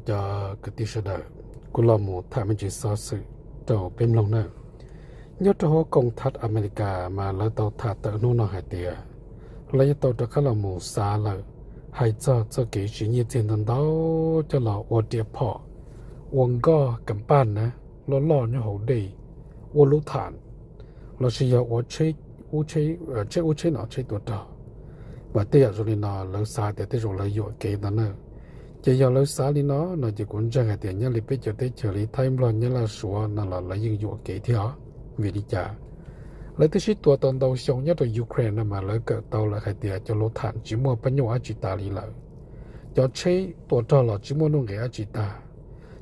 Cov kwv tij sawv daws, kuv los mus tham me ntsis xov xwm rau peb mloog na. Nyob rau hauv koom thav Amelikas mas lawv tau tham tawm hnub no hais tias lawv yuav tau rov qab los mus xav lawm, hais txog txoj kev siv nyiaj txiag ntau ntau coj los ua riam phom, ua nkoj kam paj na, loj loj nyob hauv dej, ua lub tham, lossis yog ua tsheb ub tsheb no tsheb tua rog. Mas tej yam zoo li no lawv xav tias tej zaum lawv yuam kev ntawd na. Ces yog lawv xav li no no ces kuv ntseeg hais tias nyob li peb cov teb chaws li Thaib Nplog Nyab Laj Suav no los lawv yeej yuam kev thiab os. Vim li cas? Lawv twb sib tua tau ntau xyoo nyob rau Ukraine no mas lawv kawm tau lawm hais tias cov lub tham tsis muaj pab nyuj dab tsi tas li lawm. Cov tsheb tua rog los tsis muaj nuj nqis dab tsi tag.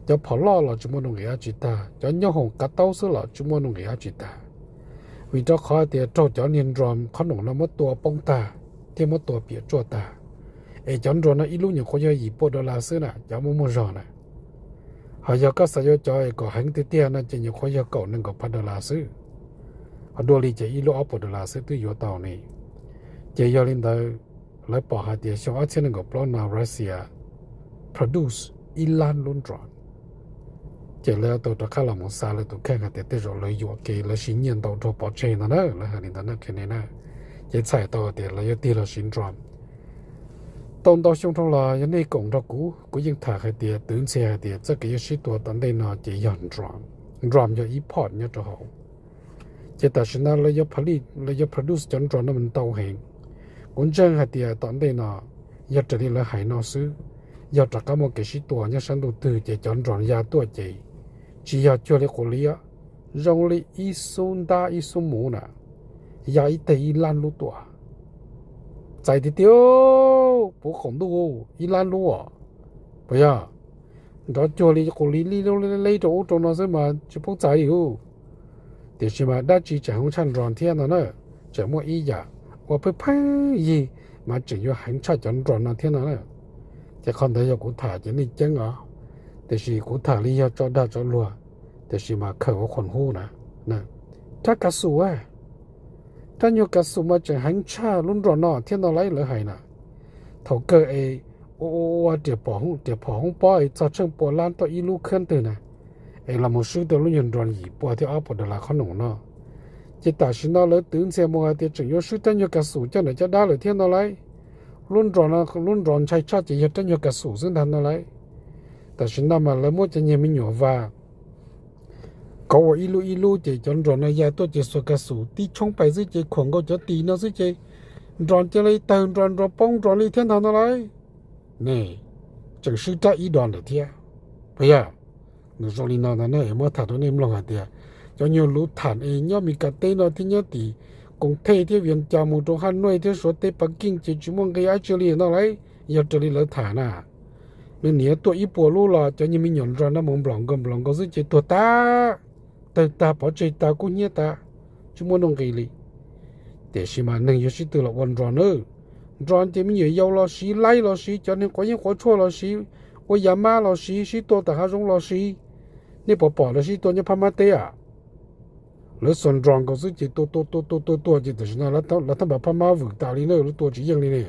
Cov phom loj los tsis muaj nuj nqis dab tsi tag, cov nyoob hoom qav taub xwb los tsis muaj nuj nqis dab tsi tag. Vim rau qhov hais tias raug cov niag drone qhob noom no muab tua poob tag thiab muab tua piam tsuaj tag. Es cov drone no ib lub nyuam qhuav yog yim pua dollar xwb na, cov muaj muaj zog na. Ho yog koj xav yuav cov kom heev tiag tiag no ces nyuam qhuav yog kaum nees nkaum phav dollar xwb. Ho dua li ces ib lub ob puas dollar xwb twb yuav tau ne. Ces yog li ntawd, lawv pom hais tias xyoo ob txhiab nees nkaum plaub no Russia produce ib lab lub drone. Ces lawv tau rov qab los mus xav lawv tus kheej hais tias tej zaum lawv yuam kev lawv siv nyiaj ntau dhau pov tseg no na, lawv hais li ntawd na, qhia nej na. Ces txhais tau tias lawv yuav tig los siv drone. Tau ntau xyoo dhau los yog nej koom nrog kuv, kuv yeej tham hais tias twv ntxhias hais tias txoj kev yuav sib tua tom ntej no ces yog drone. Drone yog ib phom nyob rau hauv. Ces tam sim no lawv yuav produce cov drone no ntau heev. Kuv ntseeg hais tias tom ntej no yog raws li lawv hais no xwb, yog rov qab muaj kev sib tua nyob sab ntuj twg ces cov drone ya tuaj ces tsis yog cuag li quas li, zoo li ib xub ntab ib xub muv na, ya ib teg ib lab lub tuaj. Txais tiag tiag, puv qaum ntuj ib lab lub os. Puas yog? Nrov cuag li quas li li lub leb rau ub rau no xwb mas tsis pub txais li ub. Tiam sis mas dab tsi tseem heev tshaj drone thiab no na, tseem muaj ib yam uas pheej pheej yig mas tseem yuav heev tshaj cov drone no thiab no na. Ces qhov ntawd yog kuv tham ces nej ceeb os, tiam sis kuv tham li yog tso dag tso luag, tiam sis mas khaws ua khuam hub na. Rab kav xum, rab nyuag kav xum mas tseem heev tshaj lub drone no thiab no lauj, lawv hais na. Thaum kawg es ua ua riam phom hoob pob es txog tsheej pua lab tau ib lub khab twg na, es los mus swb tau lub nyuag drone yim pua thiab ob puas dollar qhob noom no. Ces tam sim no lawv twv ntxhias mus hais tias tseem yuav swb rab nyuag kav xum coj ntawm caj dab lawm thiab no lauj. Lub drone no lub drone ntshai tshaj ces yog rab nyuag kav xum xwb ntag no lauj. Tam sim no mas lawv muab cov nyuag me nyuam vas kauv ua ib lub ib lub ces cov drone no ya tuaj ces xuas kav xum tib tshoob pais xwb ces khuam nkaus cov tis no xwb ces drone cia li tawg drone, drone poob drone li thiab ntag no lauj. Ne, tseem swb rab ib drone ntawm thiab. Puas yog? Nws zoo li no ntag na, muab tham rau nej mloog hais tias cov nyuag lub tham es nyob Mes Kas teb no thiab nyob tim Koos Thej thiab Vias Cas mus rau Haj Nuaj thiab Suav teb Pas Keej ces tsis muaj nqi dab tsi li no lauj. Yog raws li lawv tham na, nws niam tuaj ib puas lub los cov nyuag me nyuam drone no mus nplaum nkaus nplaum nkaus xwb ces tuag tag, tawg tag pov tseg tag kub hnyiab tas, tsis muaj nuj nqis li. Tiam sis mas neeg yuav sib tw los ua drone na. Drone ces me nyuam yaus los siv, laib los siv, cov neeg quav yeeb quav tshuaj los siv, ua yam mab los siv, sib tua tom hav zoov los siv. Nej puas pom lawv sib tua nyob Phab Mab teb a? Lawv xuas drone nkaus xwb ces tua tua tua tua tua tua ces tam sim no lawv thaj npas Phab Mab vwm tas li na, lawv tua tsis yeej li ne.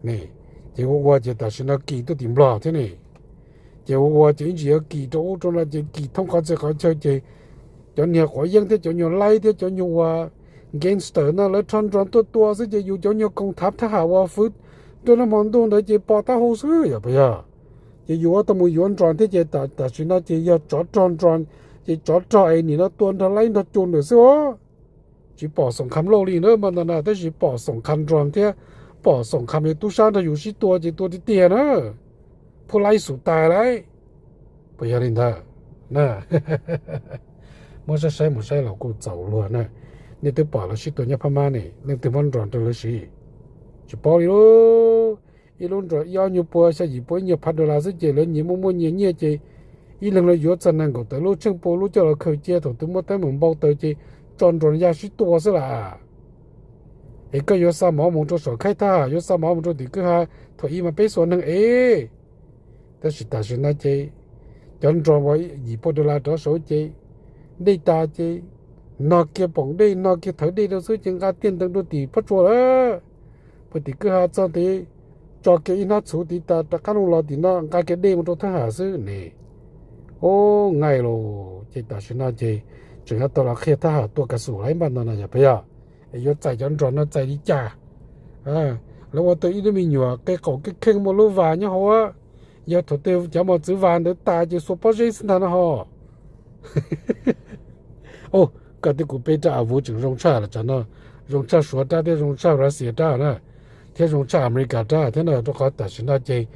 Ne, ces ua ua ces tam sim no kis tuaj tim Nplog thiab ne. Ces ua ua ces ib ntsis yuav kis rau ub rau no ces kis thoob qhov txhia qhov chaw ces cov niag quav yeeb thiab cov nyuag laib thiab cov nyuag ua gangster no lawv rho drone tuaj tua xwb ces yus cov nyuag koom thav thab ham uas fwv nruab nrab hmo ntuj ntawd ces pom taub hau xwb yom, puas yog? Ces yus ua tau mus yuav drone thiab ces tam sim no ces yog tsov rog drone, ces tsov rog es nim no tua nrog laib nrog cu ntawm xwb os. Tsis pom xoom kham lauj li na mas ntawm na, tab sis pom xoom kham drone thiab pom xoom kham yus tub sab nrog yus sib tua ces tua tiag tiag na. Phuj laib xum tas lauj. Puas yog li ntawd? Muab saib saib mus saib los kuj txaus luag na. Nej twb pom lawv sib tua nyob Phab Mab ne, leej twg muab drone rau lawv siv? Tsis paub li lauj. Ib lub drone ib ob nyuag pua xya yim pua ib nyuag phav dollar xwb ces lawv nyias muaj muaj nyias nyiaj ces ib leeg los yuav txog nees nkaum tawm lub tsheej pua lub coj los khaws cia, thaum twg muaj teeb meem npau taws ces tso drone ya sib tua xwb las. Es koj yuav xa mov mus rau saum khaib thab ham, yuav xa mov mus rau tim kwj ha, thaum ub mas peb xuas neeg es. Tab sis tam sim no ces cov drone uas yim pua dollar rov saud ces dej tas ces nog kiag poom dej, nog kiag thawv dej rau xwb ces nqa tiaj ntees rau tim pob tsuas lawm. Puag tim kwj ha txog tim tso kiag ib hnab txhuv tiv tas rov qab los tim no nqa kiag dej mus rau thab ham xwb ne. Ub, nqaij los ces tam sim no ces tseem yuav tau los qhia thab ham tua kas xum lawm npaum no no yog puas yog? Es yuav txais cov nrog no txais li cas? Lawv ua tau ib lub me nyuam qe qaum kev kheej muaj lub vas nyob hauv, yog thaum twg cov mos txwv vas ntawd tas ces xuas pob zeb xwb ntag no ho. Koj twb kuv peb rab av vuv tseem zoo tshaj los tsam no, zoo tshaj Suav rab thiab zoo tshaj Russia rab na, thiab zoo tshaj America rab thiab no, rau qhov tam sim no ces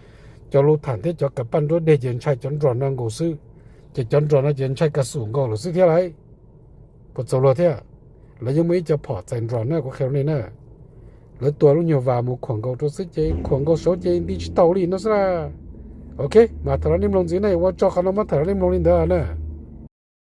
cov lus tham thiab cov kam paj nruab deg ces ntshai cov nrog no nkaus xwb, ces cov nrog no ces ntshai kas xum nkaus lawm xwb thiab lauj. Puas txaus luag thiab? Lawv yeej muaj ib co phom txais nrog na, kuv qhia rau nej na. Lawv tua lub nyuag vas mus khuam nkaus rau xwb ces khuam nkaus saud ces nti tsis tau li no xwb la. Ok, mas tham rau nej mloog ntxiv na, ua tso qhov no muab tham rau nej mloog li ntawd na.